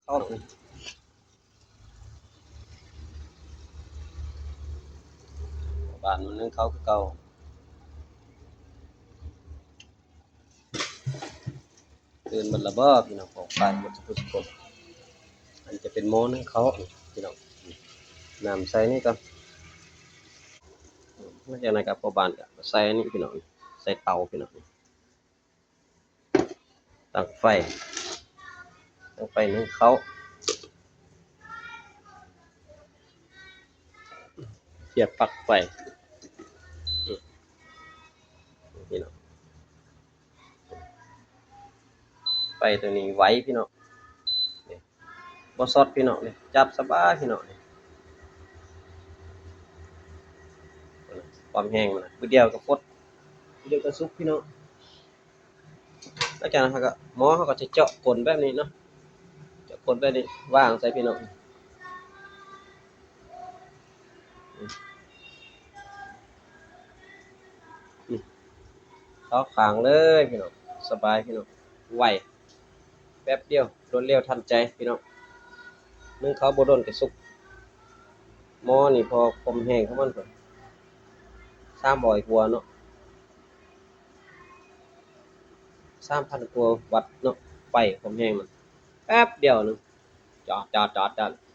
ເຂົ້າ ບ້ານມັນໜຶ້ງເຂົ້າຄືເກົ່າ. ຕື່ນເບິດລະບໍພີ່ນ້ອງ ປ້ອງປາຍໝົດທຸກຄົນ. ອັນນີ້ຈະເປັນໝໍ້ໜຶ້ງເຂົ້າພີ່ນ້ອງ. ນ້ຳໃສ່ນີ້ກ່ອນ. ຫຼັງຈາກນັ້ນກໍພໍ່ບ້ານກໍໃສ່ອັນນີ້ພີ່ນ້ອງ ໃສ່ເຕົາພີ່ນ້ອງ. ຕັ້ງໄຟ ຕັ້ງໄຟໜຶ້ງເຂົ້າ. ສຽບປລັກໄຟ ນີ້ພີ່ນ້ອງ. ໄຟໂຕນີ້ໄວພີ່ນ້ອງ ນີ້ ບໍ່ຊັອດພີ່ນ້ອງ ນີ້ ຈັບສະບາຍພີ່ນ້ອງ ນີ້. ຄວາມແຮງມັນນະ ບຶດດຽວກໍຟົດ ບຶດດຽວກໍສຸກພີ່ນ້ອງ. ຫຼັງຈາກນັ້ນເຮົາກໍ ໝໍ້ເຮົາກໍຈະເຈາະກົ້ນແບບນີ້ເນາະ ເຈາະກົ້ນແບບນີ້ ວາງໃສ່ພີ່ນ້ອງ. ນີ້ ເຂົ້າຂ້າງເລີຍພີ່ນ້ອງ ສະບາຍພີ່ນ້ອງ ໄວ ແປັບດຽວ ລວດເລັວທັນໃຈພີ່ນ້ອງ. ໜຶ້ງເຂົ້າບໍ່ດົນກໍສຸກ. ໝໍ້ນີ້ພໍຄວາມແຮງຂອງມັນກໍສາມຮ້ອຍກວ່າເນາະ ສາມພັນກວ່າວັດເນາະ ໄຟຄວາມແຮງມັນ ແປັບດຽວໜຶ່ງ ຈອດໆໆ.